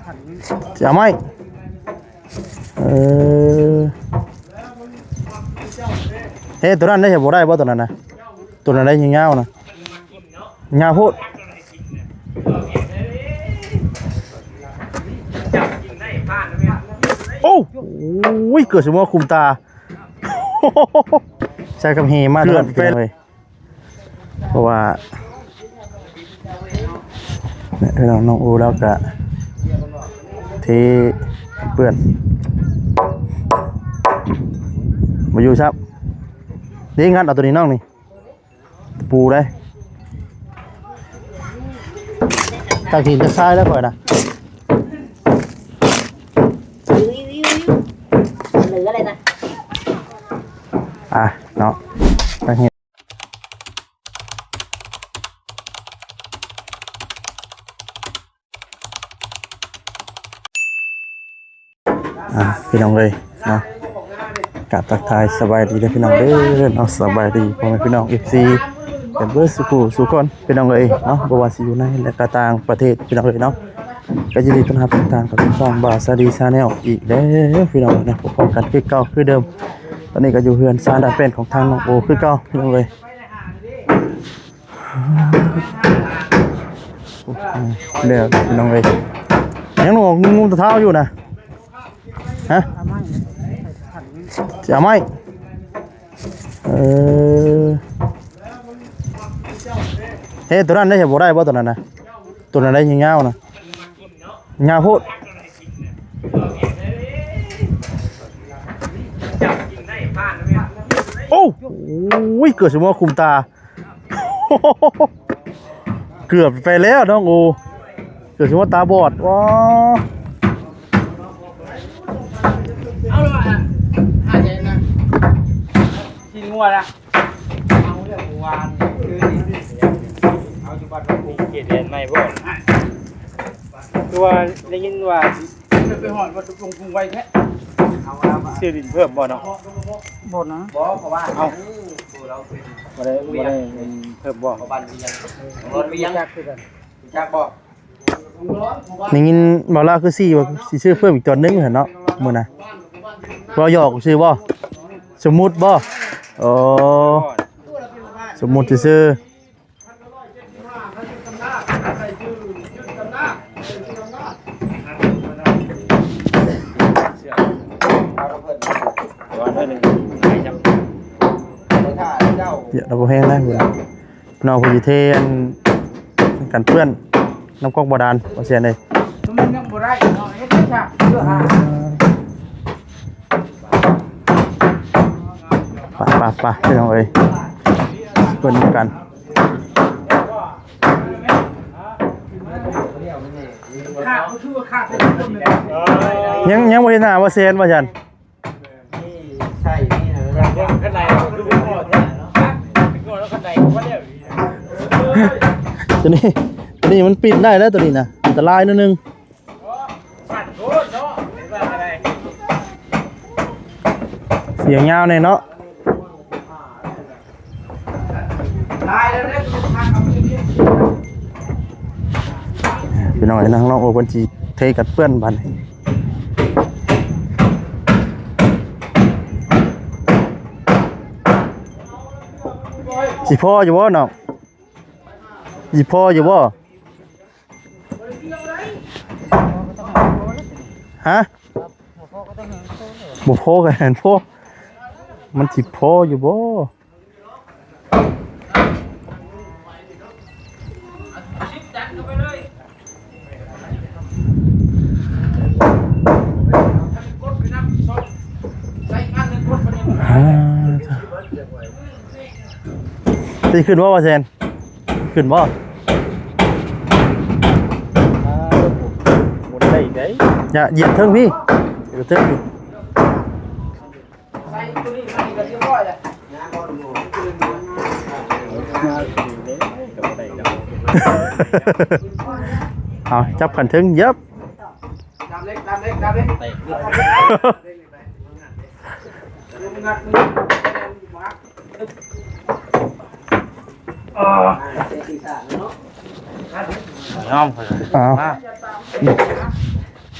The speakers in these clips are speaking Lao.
ຊິເອົາໄມ້ ເອີ ເຮັດໂຕນັ້ນໄດ້ ບໍ່ໄດ້ບໍ່ໂຕນັ້ນນະ? ໂຕນັ້ນໄດ້ຍາວໆນະ ຍາວໂພດ. ໂອ້ ໂອ້ຍ ເກືອບຊິບໍ່ຄຸມຕາ ໃສ່ກັບເຮມາ ເກືອບໄປເລີຍ. ເພາະວ່າ ເອີ ນ້ອງ ນ້ອງໂອລາວກະເທເປື້ອນ ບໍ່ຢູ່ຊ້ຳ. ນີ້ ງັດເອົາໂຕນີ້ນ້ອງນີ້ ຕະປູເດ້ ຕັກຫີນຕັກຊາຍແລ້ວຂ້ອຍນະ ອ່ະເນາະ ຕັກຫີນ. ອ່າ ພີ່ນ້ອງເອີຍເນາະ ກາບທັກທາຍສະບາຍດີເດີພີ່ນ້ອງເດີເນາະ ສະບາຍດີພໍ່ແມ່ພີ່ນ້ອງ ເອັຟຊີ ກັນເບິດສູ່ຜູ້ສູ່ຄົນພີ່ນ້ອງເອີຍເນາະ ບໍ່ວ່າຊິຢູ່ໃນ ແລະ ກະຕ່າງປະເທດພີ່ນ້ອງເອີຍເນາະ. ກໍຍິນດີຕ້ອນຮັບທຸກທ່ານເຂົ້າສູ່ຊ່ອງບ່າວຊາລີ Channel ອີກແລ້ວພີ່ນ້ອງເອີຍເນາະ ພົບກັນຄືເກົ່າຄືເດີມ. ຕອນນີ້ກໍຢູ່ເຮືອນຊານດານແປ້ນຂອງທາງນ້ອງໂອຄືເກົ່າພີ່ນ້ອງເອີຍ. ແລ້ວພີ່ນ້ອງເອີຍ ຍັງງຸ້ມແຕ່ເຊົ້າຢູ່ນະ ຮະ ຊິເອົາໄມ້ ເອີ ເຮັດໂຕນັ້ນໄດ້ ບໍ່ໄດ້ບໍ່ໂຕນັ້ນນະ? ໂຕນັ້ນໄດ້ຍາວໆນະ ຍາວໂພດ. ໂອ້ ໂອ້ຍ ເກືອບຊິບໍ່ຄຸມຕາ ເກືອບໄປແລ້ວນ້ອງໂອ ເກືອບຊິວ່າຕາບອດ. ວ້າ ເອົາລະ ຫາໃຫຍ່ນະ ຂີ້ງົວລະ ເອົາເລື່ອງເມື່ອວານຄືນນີ້ ເອົາຢູ່ບ້ານ ມີເຂດແດນໃໝ່ບໍ່? ຄືວ່າໄດ້ຍິນວ່າ ໄປຮອດວັດ ລົງກຸງໄວແທ້ ເອົາລະ ຊື້ດິນເພີ່ມບໍ່ເນາະ? ບໍ່ນະ ບໍ່ ເພາະວ່າ ເອົ້າ ບໍ່ໄດ້ ບໍ່ໄດ້ເພີ່ມບໍ່? ບ້ານວຽງ ລົດວຽງ ຈັກຄືກັນ ຮູ້ຈັກບໍ່? ໄດ້ຍິນບ່າວລາວຄືຊິວ່າຊິຊື້ເພີ່ມອີກຕອນໜຶ່ງຫັ້ນເນາະ ມື້ນະ ເວົ້າຫຍອກຊື່ບໍ່? ສົມມຸດບໍ່? ອໍ ສົມມຸດຊື່ໆ. ດຽວເຮົາບໍ່ແຮງນະ ພີ່ນ້ອງ ເພິ່ນຊິເທອັນກັນເປື້ອນນ້ຳກອກບາດານ ບໍ່ແຊນເອີຍ. ມັນຍັງບໍ່ໄດ້ເນາະ ເຮັດໄດ້ຊະ ເພື່ອຫາ ໄປໆໆ ພີ່ນ້ອງເອີຍ ເບິ່ງນຳກັນ. ຍັງ ຍັງບໍ່ເຫັນໜ້າວ່າແຊນວ່າຊັ້ນ. ຕົວນີ້ ຕົວນີ້ມັນປິດໄດ້ແລ້ວ ຕົວນີ້ນະ ອັນຕະລາຍໜ້ອຍໜຶ່ງ. ສຽງຍາວແນ່ເນາະ ພີ່ນ້ອງເອີຍ ທາງນ້ອງໂອເພິ່ນຊິເທກັນເປື້ອນບາດນີ້ ຊິພໍຢູ່ບໍ່ນ້ອງ? ຊິພໍຢູ່ບໍ່? ຮະ? ບໍ່ພໍກໍແມ່ນພໍ ມັນຊິພໍຢູ່ບໍ່? ອ່າ ຊິຂຶ້ນບໍ່ ວ່າແຊນ? ຂຶ້ນບໍ່? ອ່າ ໝູນໄດ້ໄດ໋ ຢ່າຢຽບເທິງພີ້ ຢຽບເທິງພີ້. ເອົາ ຈັບຂັ້ນເທິງ ຢຽບ. ຍອມ ເອົາ ມາ.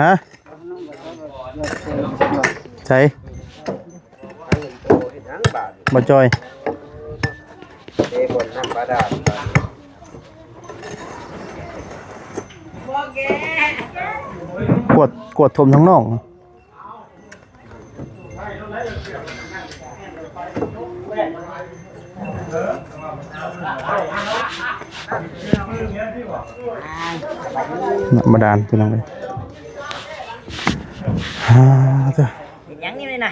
ຮະ ໃສ ບໍ່ຈ່ອຍ ກວດ ກວດຖົມທາງນອກ. ນ້ຳບາດານ ພີ່ນ້ອງເອີຍ ອ່າ ເຮັດຫຍັງນີ້ນະ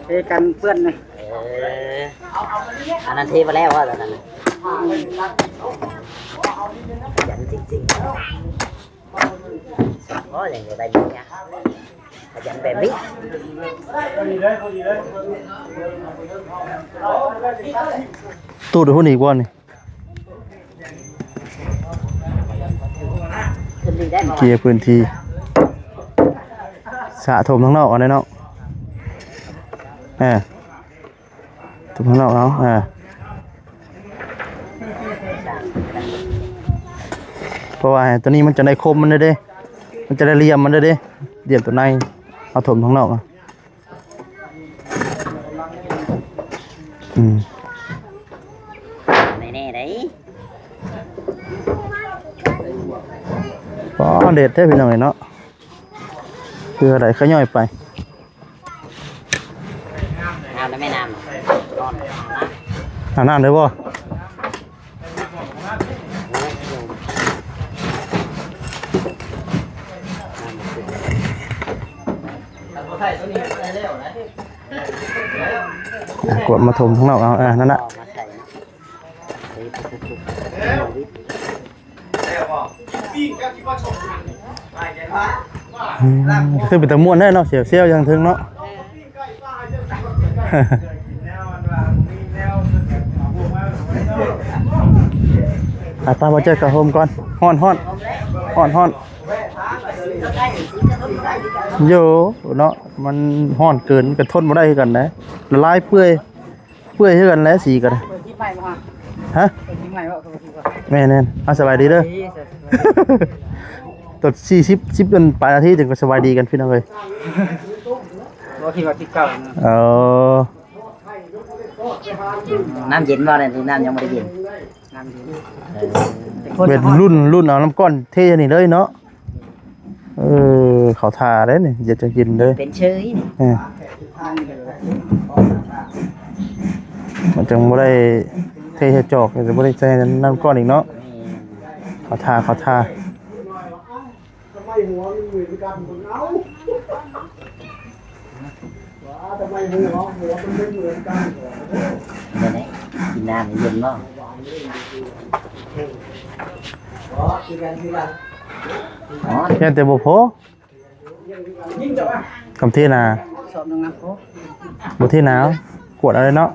ເຮັດກັນເປື້ອນນີ້ ເອີ ອັນນັ້ນເທມາແລ້ວວ່າ ອັນນັ້ນນະ ຂະຫຍັນຈິງໆ. ໂອ້ຍ ຍັງໄດ້ເມຍ ຂະຫຍັນແບບນີ້ ຕູດພຸ້ນອີກບໍ່ນີ້ ເກຍພື້ນທີ່ ສະຖົມທາງນອກເອົາແຫຼະເນາະ ເອີ. ຕົກຂ້າງນອກເອົາ ອ່າ ເພາະວ່າຕົວນີ້ມັນຈະໄດ້ຄົມມັນເດ້ ມັນຈະໄດ້ຫຼ່ຽມມັນເດ້ ຫຼ່ຽມຕົວໃນ ເອົາຖົມຂ້າງນອກເອົາ ອືມ ແນ່ໆ ໄດ໋ ອໍ ແດດແທ້ພີ່ນ້ອງເອີຍເນາະ ຄືໃດຂະຫຍ້ອຍໄປ. ອາບນ້ຳແມ່ນ້ຳ ອາບນ້ຳເດີບໍ່? ອ່ະ ກວດມາຖົມຂ້າງນອກເອົາ ເອີ ນັ້ນນະ. ອືມ ຄືເປັນຕາມ່ວນແທ້ເນາະ ສຽວໆ ຢູ່ທາງເທິງເນາະ ໄປໆ ບໍ່ເຈີກັບໂຮມກ່ອນ ຮ້ອນໆ ຮ້ອນໆ ໂຢເນາະ ມັນຮ້ອນເກີນ ກໍທົນບໍ່ໄດ້ຄືກັນນະ ລະລາຍເປື່ອຍ. ເປື່ອຍຄືກັນແຫຼະສີກໍໄດ້ ເປີດຄລິບໃໝ່ບໍ່ຮະ? ຮະ? ເປີດຄລິບໃໝ່ບໍ່? ແມ່ນໆ ເອົາ ສະບາຍດີເດີ ຕົດສີ່ສິບ ສິບອັນປາຍນາທີ ຈຶ່ງກໍສະບາຍດີກັນພີ່ນ້ອງເອີຍ ບໍ່ ຄິດວ່າຄລິບເກົ່າ ເອີ ນ້ຳເຢັນບໍ່? ນ້ຳຍັງບໍ່ໄດ້ເຢັນ ນ້ຳເຢັນ ເອີ ເປັນລຸ້ນ ລຸ້ນເອົານ້ຳກ້ອນເທນີ້ເລີຍເນາະ. ເອີ ເຂົ້າທ່າເດ້ນີ້ ເຢັນຈັ່ງກິນເດ້ ເປັນເຊີຍນີ້ ເອີ ມັນຈັ່ງບໍ່ໄດ້ເທໃສ່ຈອກ ຈະບໍ່ໄດ້ໃສ່ນ້ຳກ້ອນອີກເນາະ ແມ່ນ ເຂົ້າທ່າ ເຂົ້າທ່າ. ເປັນໃດ? ກິນນ້ຳເຢັນບໍ່? ອໍ ຢ້ານແຕ່ບໍ່ພໍ ກຳເທນາ ສອບໜຶ່ງນະ ບໍ່ເທນາ ກວດເອົາເລີຍເນາະ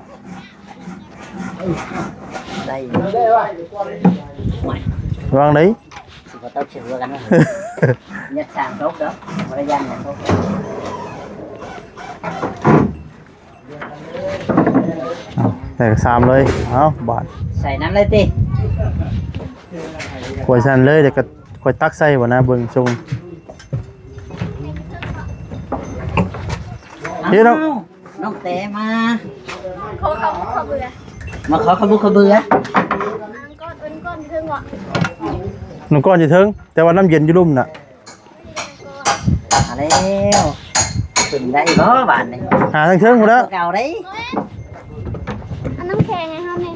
ໄດ້ຢູ່ ລະວັງເດີ. ຊິບໍ່ຕົກຊິຫົວກັນເນາະ ຍັດສາມຕົກດອກ ບໍ່ໄດ້ຢ້ານຍັດຕົກ ເອົາ ໃສ່ກະຊາມເລີຍ ເອົາ ບາດ ໃສ່ນ້ຳເລີຍຕິ ຂ້ອຍຊັ້ນເລີຍ ດຽວກໍຂ້ອຍຕັກໃສ່ບໍ່ນະ ເບິ່ງຊົງ ເຮັດເນາະ. ນ້ອງແຕມາ ຂໍເຂົ້າບຸກເຂົ້າເບືອ ມາຂໍເຂົ້າບຸກເຂົ້າເບືອ ນ້ຳກ້ອນ ເອີ້ນກ້ອນເທິງເບາະ ນ້ຳກ້ອນຢູ່ເທິງ ແຕ່ວ່ານ້ຳເຢັນຢູ່ລຸ່ມນະ ມາແລ້ວ ເປັນໄດ້ບໍ່ບາດນີ້ ຫາທາງເທິງພຸ້ນແຫຼ້ວ ເກົ່າໄດ໋ ເອົານ້ຳແຂງໃຫ້ເຮົາແດ່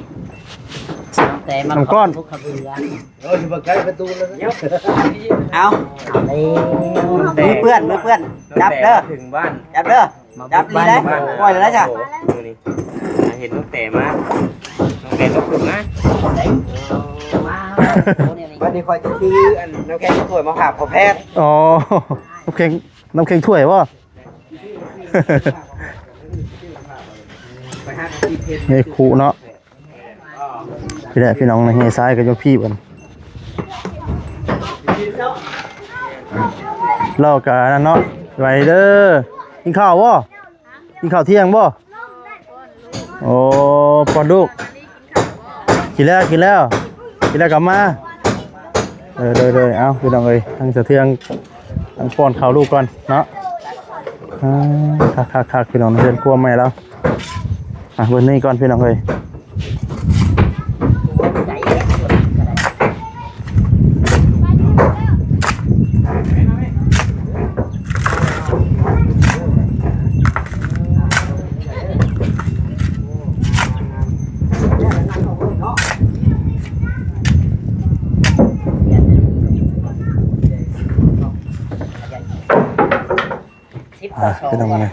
ນ້ອງແຕມາ ນ້ຳກ້ອນ ຂໍເຂົ້າບຸກເຂົ້າເບືອ ໂອ້ຍ ບໍ່ໃກ້ປະຕູແລ້ວ ເອົາ ເອົາເລີຍ ມືເປື້ອນ ມືເປື້ອນ ຈັບເດີ ເຖິງບ້ານ ຈັບເດີ ຈັບດີໄດ໋ ປ່ອຍແລ້ວໄດ໋ຈ້ະ ມື້ນີ້ເຫັນນ້ອງແຕມາ ນ້ອງແຕລຸກຂຶ້ນມາ ບັດນີ້ຂ້ອຍຈະຖືອັນນ້ຳແຂງຖ້ວຍມາຝາກພໍ່ແພດ ອໍ ນ້ຳແຂງ ນ້ຳແຂງຖ້ວຍບໍ່? ໄປຫາທີ່ເຮັດ ເຮັດຄຸເນາະ. ພີ່ແຫຼະ ພີ່ນ້ອງ ເຮຊາຍກໍຢູ່ພີ້ເພິ່ນ ລາວກໍນັ້ນເນາະ ໄວເດີ ກິນເຂົ້າບໍ່? ກິນເຂົ້າທ່ຽງບໍ່? ໂອ້ ປ້ອນລູກ ກິນແລ້ວ ກິນແລ້ວ ກິນແລ້ວກໍມາ ໂດຍ ໂດຍ ໂດຍ ເອົາ ພີ່ນ້ອງເອີຍ ທາງສະເທືອງ ອັນ ປ້ອນເຂົ້າລູກກ່ອນເນາະ. ອ່າ ຄັກໆໆ ພີ່ນ້ອງ ເຮືອນຄົວໃໝ່ລາວ. ອ່ະ ເບິ່ງນີ້ກ່ອນ ພີ່ນ້ອງເອີຍ. ສິບຕໍ່ສອງ ພີ່ນ້ອງເອີຍ.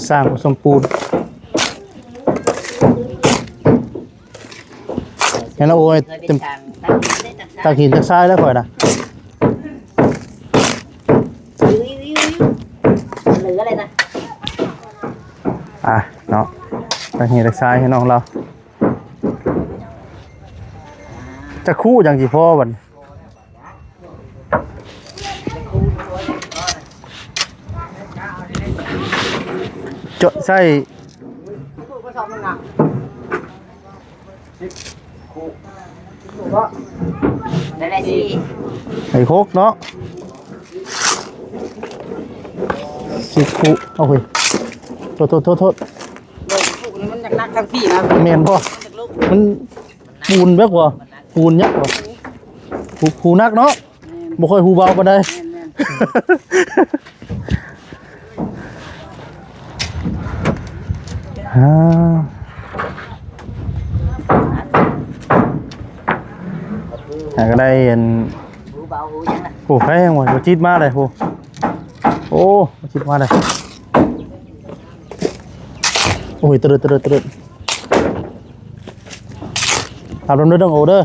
ສ້າງບໍ່ສົມບູນ ເຫັນແລ້ວ ໂອ້ຍ ເຕັມ ຕັກຫີນຕັກຊາຍແລ້ວຂ້ອຍນະ. ເຫຼືອອະໄລນະ ອ່ະເນາະ ຕັກຫີນຕັກຊາຍໃຫ້ນ້ອງລາວ. ຈັກຄູ່ຈັ່ງຊິພໍບັດນີ້ ເຈາະໃສ່ ໄດ້ ໄດ້ສີ່ ໃຫ້ຫົກເນາະ ສິບຄູ່. ເອົາເຮີ້ຍ ໂທດໆໆໆ ມັນໜັກໆ ທັງພີ້ນະ ແມ່ນບໍ່? ມັນ ມັນ ປູນແບບວ່າ ປູນຍັກວ່າ ຫູ ຫູໜັກເນາະ ແມ່ນ ບໍ່ຄ່ອຍຫູເບົາປານໃດ ແມ່ນໆ ອ່າ ຫາກໍໄດ້ອັນ ຫູເບົາຫູຫຍັງນະ ໂອ້ ໃຜຫຍັງວ່າ ບໍ່ຈິດມາເລີຍ ໂອ້ ໂອ້ ບໍ່ຈິດມາເລີຍ. ໂອ້ຍ ຕະເລິດ ຕະເລິດ ຕະເລິດ ຮັບນຳເດີ ນ້ອງໂອເດີ. ອ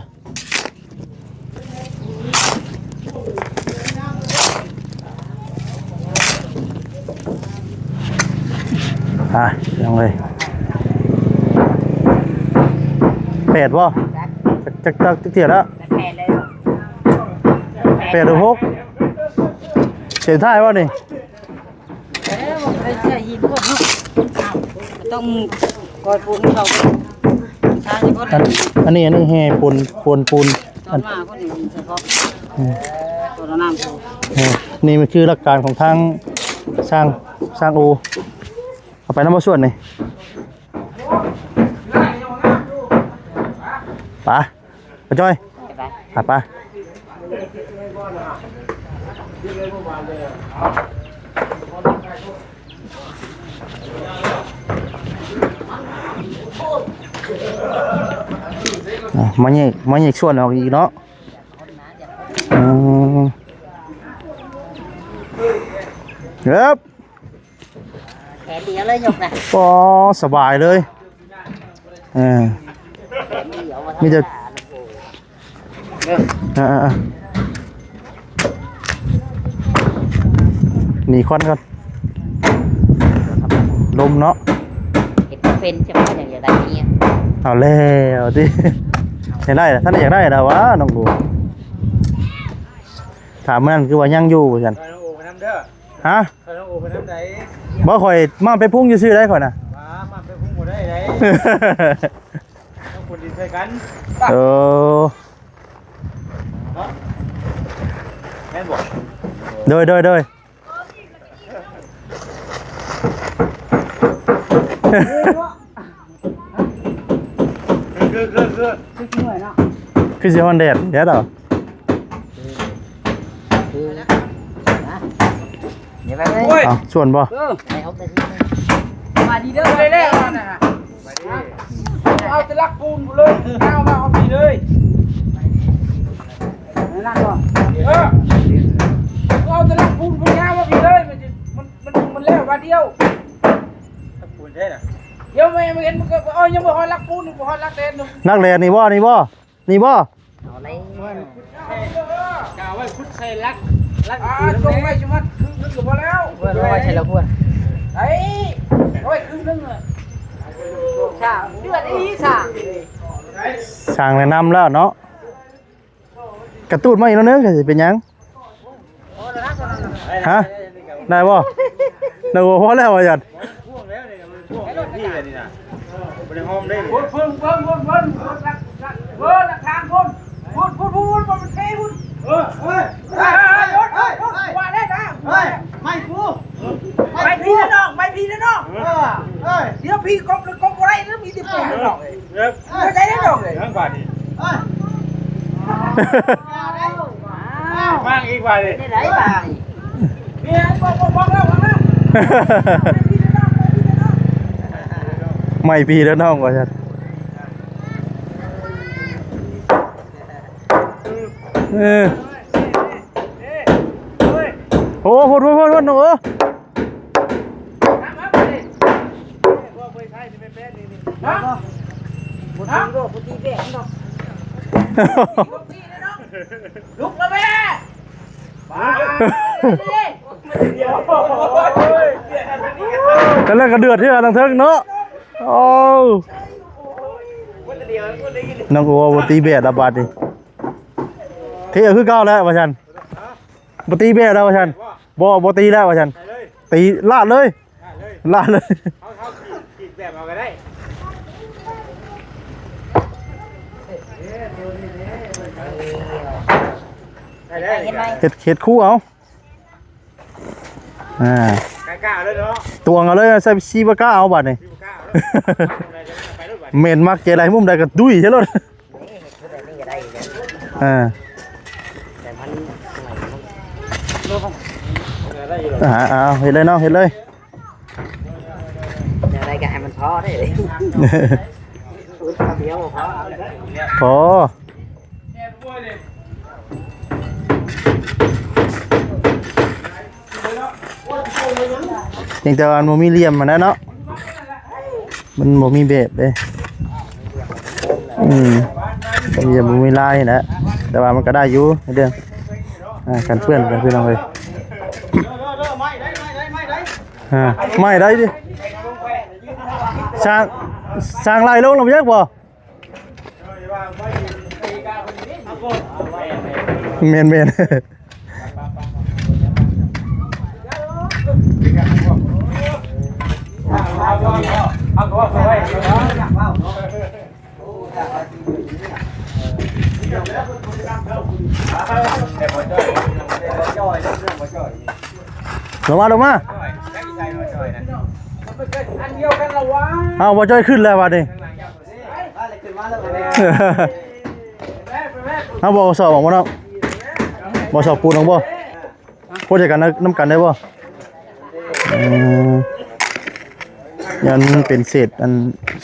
່ະ ພີ່ນ້ອງເອີຍ ແປດບໍ່? ຈັກ ຈັກ ຈັກເທື່ອແລ້ວ? ແປດແລ້ວ ແປດຫຼືຫົກ? ເສັ້ນທ້າຍບໍ່ນີ້? ເອີ ບໍ່ໄດ້ໃສ່ຫີນພວກເນາະ ຕ້ອງກອຍປູນເຂົາ ໃສ່ກ່ອນ ອັນ ອັນນີ້ ອັນນີ້ແຫ່ປູນ ປູນ ປູນ ຕອນມາພຸ້ນນີ້ສະເພາະ ອືມ ຕົວນ້ຳ ເອີ ນີ້ມັນຄືຫຼັກການຂອງທາງຊ່າງ ຊ່າງໂອ ເອົາໄປນຳບໍ່ສ່ວນນີ້ ໄປ. ປະຈ້ອຍ ໄປ ໄປ ໄປ ອ່ະ ມາແຍກ ມາແຍກສ່ວນອອກອີກເນາະ ອືມ ເອີບ ແຂນດຽວເລີຍຍົກນະ ອໍ ສະບາຍເລີຍ ເອີ ມີແຕ່ ເອີ ເອີ ເອີ ໜີຄວັນກ່ອນ ລົມເນາະ ເຮັດບໍ່ເປັນ ຈະວ່າຫຍັງ ຢາກໄດ້ເມຍ ເອົາແລ້ວຕິ ຢາກໄດ້ ທ່ານຢາກໄດ້ລະຫວາ ນ້ອງໂບ ຖາມມື້ນັ້ນຄືວ່າຍັງຢູ່ວ່າຊັ້ນ ເອົານ້ອງໂອໄປນຳເດີ ຮະ? ຂ້ອຍນ້ອງໂອໄປນຳໃດ? ບໍ່ ຂ້ອຍມາໄປພຸ້ງຊື່ໆໄດ໋ຂ້ອຍນະ ມາ ມາໄປພຸ້ງບໍ່ໄດ້ໃດ໋ ຕ້ອງຂົນດິນໃສ່ກັນ ເອີ ເນາະ ແມ່ນບໍ່? ໂດຍ ໂດຍ ໂດຍ ຄື ຄື ຄື ຄືຊິຮ້ອນແດດແດ່ດອກ ເອົາ ສ່ວນບໍ່? ເອີ ມາດີເດີ ໄດ້ແລ້ວນະ ເອົາແຕ່ຫຼັກປູນພຸ້ນເລີຍ ຍາວມາເອົາພີ້ເລີຍ ນັ້ນບໍ່? ເອີ ເອົາແຕ່ຫຼັກປູນພຸ້ນ ຍາວມາພີ້ເລີຍ ມັນ ມັນ ມັນແລ້ວບາດດຽວ ຫຼັກປູນແທ້ນະ ດຽວແມ່ມາເຫັນ ມັນກໍ ເອີ ຍັງບໍ່ຮອດຫຼັກປູນ ບໍ່ຮອດຫຼັກແດນຢູ່ ຫຼັກແດນນີ້ບໍ່? ນີ້ບໍ່? ນີ້ບໍ່? ເອົາແລ້ວ ກະເອົາໄວ້ຂຸດໃສ່ຫຼັກ ຫຼັກ ອ່າ ຈົງໄວ້ຊິມັດ ຄຶ່ງໜຶ່ງກໍພໍແລ້ວ ເອົາໄວ້ໃສ່ຫຼັກຫົວ ໄດ້ ເອົາໄວ້ຄຶ່ງໜຶ່ງ ອ່າ ຊ່າງ ເດືອດອີ່ຊ່າງ ຊ່າງແນະນຳແລ້ວເນາະ. ກະຕູດມາອີກໜ້ອຍໜຶ່ງ ກະຊິເປັນຫຍັງ? ຮະ? ໄດ້ບໍ່? ໄດ້ບໍ່? ພໍແລ້ວວ່າຊັ້ນ. ເບິ່ງ ເບິ່ງ ເບິ່ງ ເບິ່ງ ເບິ່ງ ເບິ່ງ ເບິ່ງຫຼັກຖານພຸ້ນ ພຸ້ນ ພຸ້ນ ພຸ້ນ ພຸ້ນ ມັນເທພຸ້ນ. ເອີ ເອີ ເອີ ເອີ ເອີ ວ່າແລ້ວນະ ເອີ ໄມ້ກູ ໄມ້ພີ້ເດີນ້ອງ ໄມ້ພີ້ເດີນ້ອງ. ເອີ ເອີ ດຽວພີ້ກົບ ກົບບໍ່ໄດ້ເດີ ມີແຕ່ປູເດີນ້ອງເອີຍ. ເອີ ເຂົ້າໃຈເດີນ້ອງເອີຍ ທາງບາດນີ້ ເອີ ມາອີກບາດນີ້ ເປັນໄດບາດນີ້? ໄມ້ພີ້ເດີນ້ອງ ວ່າຊັ້ນ. ເອີ ໂອ້ ໂພດ ໂພດ ໂພດ ໂພດ ໂອ້. ລຸກແລ້ວແມ່ ແຕ່ລະກະເດືອດເທື່ອທາງເທິງເນາະ. ໂອ້ ນ້ອງໂອບໍ່ຕີແບດລະບາດນີ້ ເທຄືເກົ່າແລ້ວວ່າຊັ້ນ. ບໍ່ຕີແບດແລ້ວວ່າຊັ້ນ. ບໍ່ ບໍ່ຕີແລ້ວວ່າຊັ້ນ. ຕີລາດເລີຍ ລາດເລີຍ ເຮົາ ເຮົາຂີດແບບເອົາກະໄດ້ ເຮັດ ເຮັດຄູ່ເອົາ. ອ່າ ກະເອົາເລີຍເນາະ ຕວງເອົາເລີຍ ໃສ່ຊີປາກາເອົາບາດນີ້. ເໝັນມັກເຈໄລມຸມໃດກະດຸຍໃສ່ໂລດ. ນີ້ເຮັດຄືແບບນີ້ກະໄດ້ເດ້ ອ່າ ແຕ່ມັນ ອ່າ ເອົາເຮັດເລີຍນ້ອງ ເຮັດເລີຍ. ແນວໃດກະໃຫ້ມັນພໍເດ້ ຂາດດຽວບໍ່ພໍ ພໍ. ຍັງແຕ່ວ່າມັນບໍ່ມີຫຼ່ຽມຫັ້ນແຫຼະເນາະ ມັນບໍ່ມີແບບເດ້. ອືມ ກໍຍັງບໍ່ມີລາຍຫັ້ນແຫຼະ ແຕ່ວ່າມັນກໍໄດ້ຢູ່ໃນເລື່ອງ ອ່າ ກັນເປື້ອນກັນ ພີ່ນ້ອງເອີຍ. ອ່າ ໄມ້ໄດ້ຕິ ຊ່າງ ຊ່າງໄລ່ລົງແລ້ວບໍ່ຈັກບໍ່? ແມ່ນໆ ລົງມາ ລົງມາ. ເອົາ ບໍ່ຈ້ອຍຂຶ້ນແລ້ວບາດນີ້. ເອົາ ບໍ່ສອບອອກບໍ່ເນາະ ບໍ່ສອບປູນອອກບໍ່? ໂຄດໃສ່ກັນນຳກັນໄດ້ບໍ່? ອືມ ຍັງເປັນເສດອັນ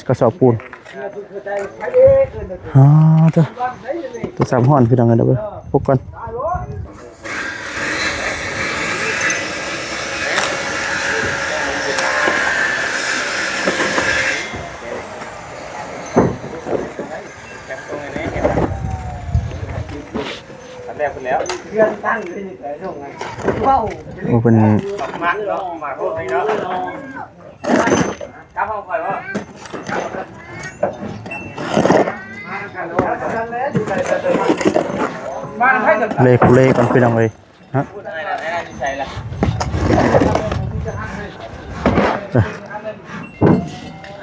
ກະສອບປູນ. ອໍ ໂທ ໂທລະສັບຮ້ອນ ພີ່ນ້ອງເອີຍ ເດີ ປົກກ່ອນ. ອັນແລກພຸ້ນແລ້ວ ເຮືອນຕັ້ງຢູ່ນີ້ແຫຼະ ໂອ້ ເພິ່ນມັກເນາະ ມັກໂພດນີ້ເນາະ. ກັບຫ້ອງຂ້ອຍບໍ່? ເລກເລກັນ ພີ່ນ້ອງເອີຍ. ຮະ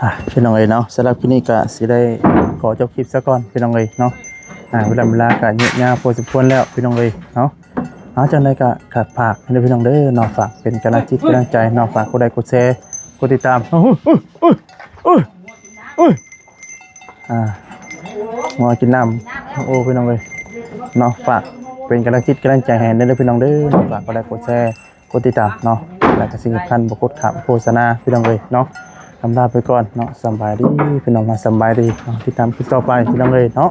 ອ່ະ ພີ່ນ້ອງເອີຍເນາະ, ສຳລັບຄລິບນີ້ກະຊິໄດ້ຂໍຈົບຄລິບຊະກ່ອນ ພີ່ນ້ອງເອີຍເນາະ. ອ່າ ເວລາ ເວລາກະຍືດຍາວພໍສົມຄວນແລ້ວ ພີ່ນ້ອງເອີຍເນາະ. ເອົາ ຈັ່ງໃດກະ ກະຝາກເດີ ພີ່ນ້ອງເດີເນາະ, ຝາກເປັນກຳລັງຈິດກຳລັງໃຈເນາະ, ຝາກກົດໄລກົດແຊ ກົດຕິດຕາມ. ອ່າ ງົວກິນນ້ຳ ໂອ້ ພີ່ນ້ອງເອີຍເນາະ, ຝາກເປັນກຳລັງຈິດກຳລັງໃຈໃຫ້ເດີ ພີ່ນ້ອງເດີເນາະ, ຝາກກົດໄລກົດແຊ ກົດຕິດຕາມເນາະ, ແລ້ວກະສິ່ງສຳຄັນບໍ່ກົດຂ້າມໂຄສະນາ ພີ່ນ້ອງເອີຍເນາະ. ລຳລາໄປກ່ອນເນາະ, ສຳບາຍດີພີ່ນ້ອງເນາະ, ສຳບາຍດີເນາະ, ຕິດຕາມຄລິບຕໍ່ໄປ ພີ່ນ້ອງເອີຍເນາະ.